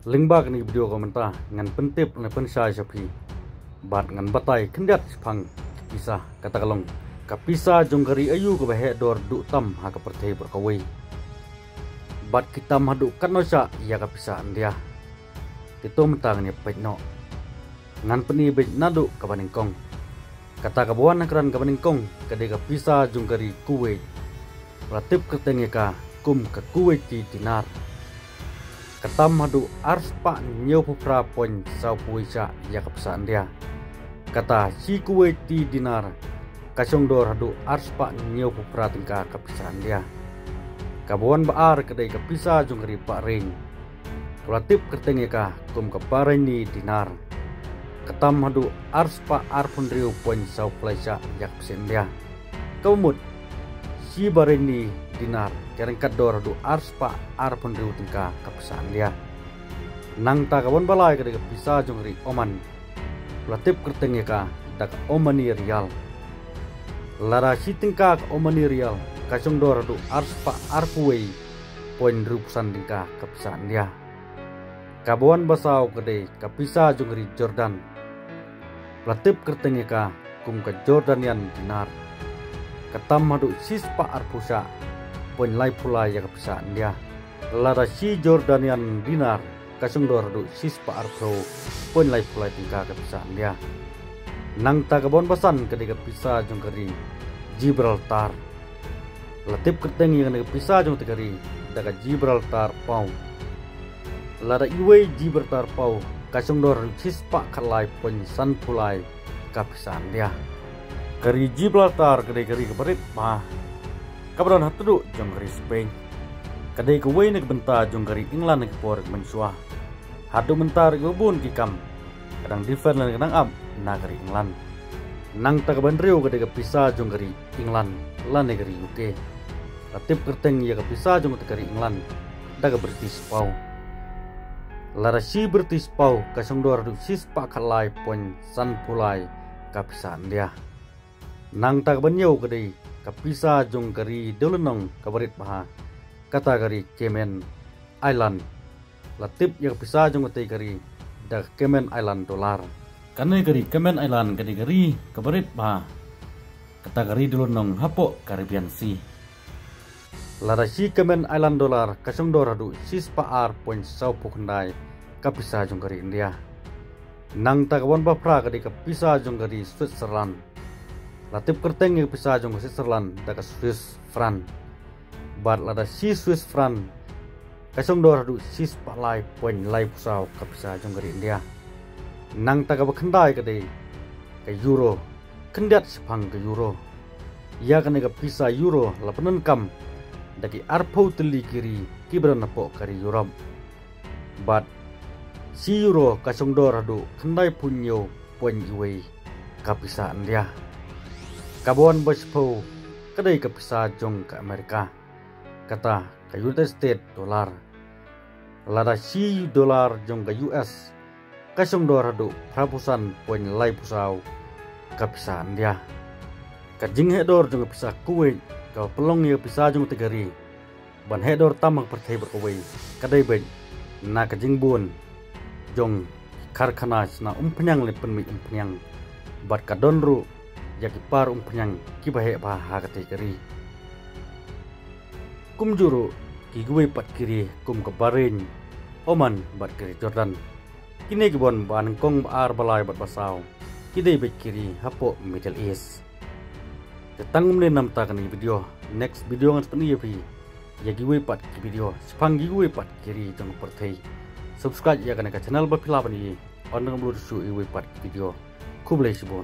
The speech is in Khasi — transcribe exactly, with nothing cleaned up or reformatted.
Lyngba kane ka video ka mynta ngan pyntip ne pynshai sha phi bad ngan batai khyndiat shaphang pisa, kata ka long ka pisa jong ka ri aïu kaba heh dor duh tam ha ka pyrthei baroh kawei. Bad ki tam haduh katno shah ïa ka pisa India. Te to mynta ngan ïa peit noh. Ngan pyni beit naduh kaba nyngkong. Kata kaba wan na kren kaba nyngkong ka dei ka pisa jong ka ri Kuwait. La tip kyrteng ïa ka kum ka Kuwaiti dinar. Ka tam haduh arspah hynñiewphew phra point saw phew wei shah ïa ka pisa India. Kata shi Kuwaiti dinar ka shong dor haduh arspah hynñiewphew phra tyngka ka pisa India. Kaba wan ba ar ka dei ka pisa jong ka ri Bahrain. La tip kyrteng ïa ka kum ka Bahraini dinar. Ka tam haduh arspah arphew hynriew point saw phew lai shah ïa ka pisa India. Kaba mut shi Bahraini dinar ka ryngkat dor haduh arspah arphew hynriew tyngka ka pisa India. Nangta kaba wan ba lai ka dei ka pisa jong ka ri Oman. La tip kyrteng ïa ka da ka Omani rial. Lada shi tyngka ka Omani rial ka shong dor haduh arspah arphew wei point hynriewphew san tyngka ka pisa India. Kaba wan ba saw ka dei ka pisa jong ka ri Jordan. La tip kyrteng ïa ka kum ka Jordanian dinar. Ka tam haduh shispah arphew shah point laiphew lai ïa ka pisa India. Lada shi Jordanian dinar ka shong dor haduh shispah arphew point laiphew lai tyngka ka pisa India. Nangta kaba wan ba san ka dei ka pisa jong ka ri Gibraltar. La tip kyrteng ïa kane ka pisa jong te ka ri da ka Gibraltar pound. Lada iwei Gibraltar pound ka shong dor haduh shispah khatlai point sanphew lai ka pisa India. Ka ri Gibraltar ka dei ka ri kaba rit bha kaba don ha tyrduh jong ka ri Spain. Ka dei kawei na ka bynta jong ka ri England ha ki por mynshuwa. Haduh mynta ruh kiba bun ki kam ka dang defend lane ka dang ap na ka ri England. Nangta kaba hynriew ka dei ka pisa jong ka ri England lane ka ri U K. La tip kyrteng ïa ka pisa jong te ka ri England da ka British pound. Lada shi British pound ka shong dor haduh shispah khatlai point sanphew lai ka pisa India. Nangta kaba hynñiew ka dei ka pisa jong ka ri dewlynnong kaba rit bha, kata ka ri Cayman Island. La tip ïa ka pisa jong kata ka ri da ka Cayman Island dollar. Kane ka ri Cayman Island ka dei ka ri kaba rit bha, kata ka ri dewlynnong hapoh Caribbean Sea. Lada shi Cayman Island dollar ka shong dor haduh shispah ar point saw phew khyndai ka pisa jong ka ri India. Nangta kaba wan ba phra ka dei ka pisa jong ka ri Switzerland. La tip kyrteng ïa ka pisa jong ka Switzerland da ka Swiss franc. Bad lada shi Swiss franc ka shong dor haduh shispah lai point laiphew saw ka pisa jong ka ri India. Nangta kaba khyndai ka dei ka euro. Khyndiat shaphang ka euro. Ïa kane ka pisa euro la pyndonkam da ki arphew tylli ki ri kiba don hapoh ka ri Europe. Bad shi euro ka shong dor haduh khyndaiphew hynñiew point iwei ka pisa India. Kaba wan ba shiphew ka dei ka pisa jong ka America, kata ka United States dollar. Lada shi dollar jong ka U S ka shong dor haduh phraphew san point laiphew saw ka pisa India. Ka jingheh dor jong ka pisa Kuwait kaba pynlong ïa ka pisa jong te ka ri ban heh dor tam ha ka pyrthei baroh kawei ka dei beit na ka jingbun jong ki karkhana shna umphniang lane pynmih umphniang. Bad ka don ruh ïa ki par umphniang kiba heh bha ha kata ka ri. Kumjuh ruh kiwei pat ki ri kum ka Bahrain, Oman bad ka ri Jordan. Kine kiba wan ba nyngkong, ba ar, ba lai bad ba saw ki dei beit ki ri hapoh Middle East. Te tang kumne namar kane ka video. Next video ngan pyni ïa phi ïa kiwei pat ki video shaphang kiwei pat ki ri jong ka pyrthei. Subscribe ïa kane ka channel ba phi lah ban ïohi ban ym late shuh ïa kiwei pat ki video. Khublei shibun.